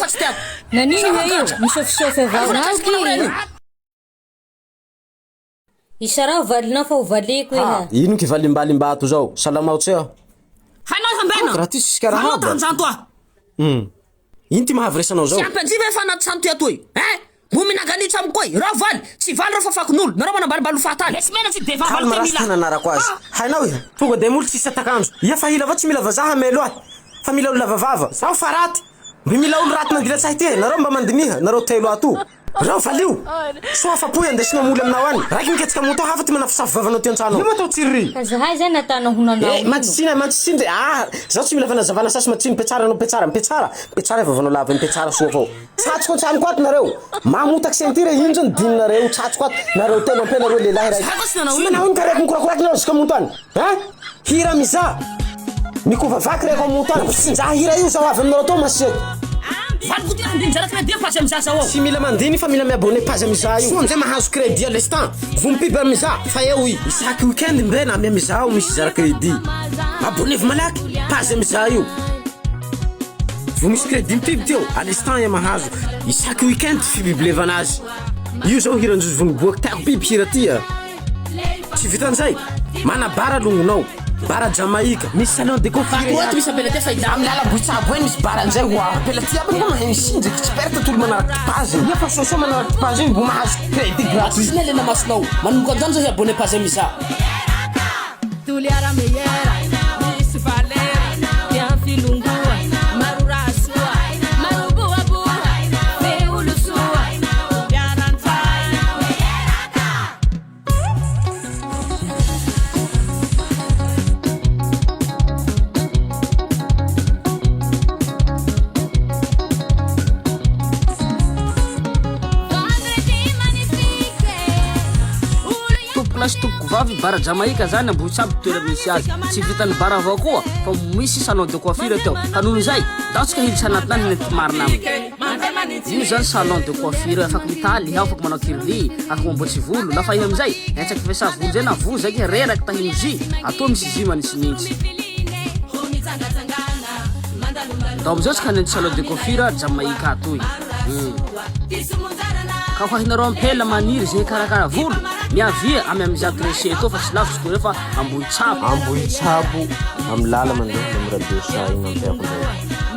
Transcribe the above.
fa tsy tiako. Nanino Zaho iha io? gadra. Misôfisôfy avao. Alefa Nao raha ty. reny. Isaraho valinao fa ho valiko iha. Ino ky valimbalimbato zao? Salamao tse aho. Hainao hambena. Raha ty tsisy karaha Valinao haba. tahanjanto aho. Hum. Ino ty mahavresanao zao? Tsy ampy anjiva efa anaty trano ty atoy. Hein? Mbo minaganitra amiko koa Reo valy. Tsy valy reo fa fakon'olo. Nareo manambalimbaly ho fahatany. Lesy mena tsy devant Calme valy te rasta mila. nanarako azy. Hainao iha? Tonga de molo tsisy atakanjo. Iha fa hila avao tsy mila vazaha hamelo ahy. Fa mila olo lava vava. Zaho fa raty. Mby mila olo raty mandilatsy ahy ty e. Nareo mba mandiniha. Nareo telo ato. Reo valio. Soa afa-po iha andesinao moly aminao any. Raiky miketsika moto hafa ty manafosafo vavanao ty antrano ao. Ino ma atao tsiriry? Ka zahay zany ataonao ho nanao Eh, ino? matsitsiny matsitsiny de ah, zaho tsy mila fanazavana sasy matsitsiny mipetsara anao mipetsara mipetsara mipetsara vavanao lava mipetsara soa avao. Tsatsiko an-tranoko ato nareo. Mamotaky ceinture ino zany dininareo tsatsiko ato nareo telo ampela reo lehilahy raiky. Zaho koa tsy nanao Tsy ino. manao ino ka reko mikorakoraky nareo jusqu'à monto any. Hein? Hira mizaha. Mikovavaky reko amonto any. Tsinjaha hira io zaho avy aminareo tao masiaky. Valiko ty handiny zara crédit page amizah zao ao. Tsy mila mandiny fa mila mi-abonné page amizah io. Soa amizay mahazo crédit à l'instant. Vo mipib amizah fa eo i. Isaky week-end mbe na amy amizah ao misy zara crédit. Abonnez-vous malaky page amizah io. Vo misy crédit mipib ty eo à l'instant iha mahazo. Isaky week-end fibiblevana azy. Io zao hiran-jozy vo niboaky tiako biby hira ty a. Tsy vitan'izay, mana bar longonao, bar Jamaïque, misy salon de coiffure Ato ato misy ampela ty fa hita. Amin'ny lalam-bohitsabo eny misy bar an'izay ho ampela ty aby aloha mahay misinjaky, tsy perte tolo manaraky page igny. Nefa soasoa manaraky page igny mbo mahazo crédit gratuit. Tsisy lena masonao. Manomboka androany zao hi-abonné page Miza. Toliara meilleur, misy valeur, bien filongoa, maro raha soa, maro bohaboha, be olo soa, miarantsara. Tompokolahy sy tompokovavy, Bara Jamaïque zany Ambohitsabo toerana misy azy. Tsy vitan'ny bar avao koa fa misy salon de coiffure teo. Ka noho izay, ndao tsika hiditra anatinany hanenty ty marina aminy. Io zany salon de coiffure afaky mitaly, afaky manao kirly, afaky mamboatsy volo. Lafa iha amizay, entsaky fiasa volo zay na vozaky, reraky tahino jus, atoa misy jus manintsinintsy. Ndao amizao tsika hanenty salon de coiffure Jamaïque atoy. Hum. Ka ho ahinareo ampela maniry ze hikarakara volo, miavia amy Amiza Crochet etoa fa tsy lavitsy toy fa Ambohitsabo. Ambohitsabo, amy lala mandeha amy radio saha igny ampiako ndray.